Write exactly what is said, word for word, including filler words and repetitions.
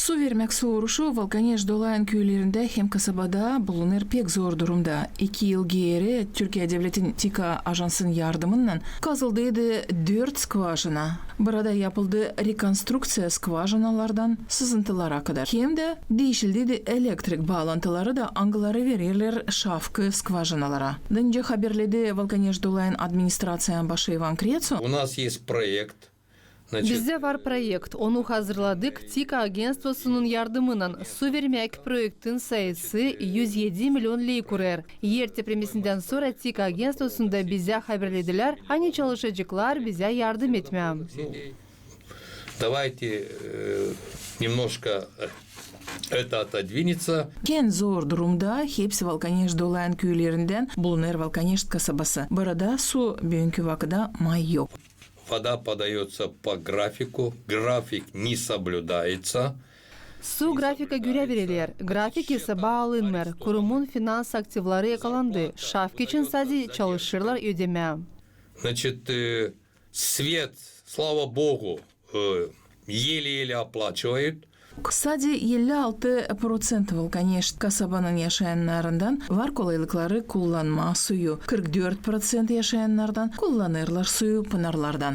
Su vermäk soruşu Valkaneş-Dolayın küülerindä hem kasabada bulunêr pek zor durumda. İki yıl geeri Türkiye devletin TİKA ajansın yardımınnan kazıldıydı dört skvajina. Burada yapıldı rekonstrukţiya skvajinalardan sızıntılara kadar. Hem dä diişildiydi elektrik baalantıları da, angıları vererlär Şafkı skvajinalara. Nicä haberledi Valkaneş-Dolayın administraţiyanın başı İvan Kreţu. У нас есть проект. Bizdä var proekt, onu hazırladık TİKA agentstvosunun yardımınnan. Su vermäk proektin sayısı üz edi milyon ley kurêr. Er tepremesindän sora TİKA agentstvosundan bizä haberledilär, ani çalışaceklar bizä yardım etmää. Давайте, э, немножко, э, это отодвинется. En zor durumda hepsi Valkaneş-Dolayın küülerindän bulunêr Valkaneş kasabası. Burada su büünkü vakıda may yok. Вода подаётся по графику, график не соблюдается. Su grafika görä veriler, grafik isaba alınmêêr, kurumun finans aktivları yakalandı, Şafkı için sade çalışêrlar ödemää. Значит, э, свет, слава богу, э, еле-еле оплачивают. Sade elli altı proţent Valkaneş kasabanın yaşayannarından var kolaylıkları kullanmaa suyu. Kırk dört proţent yaşayannardan kullanêrlar suyu pınarlardan.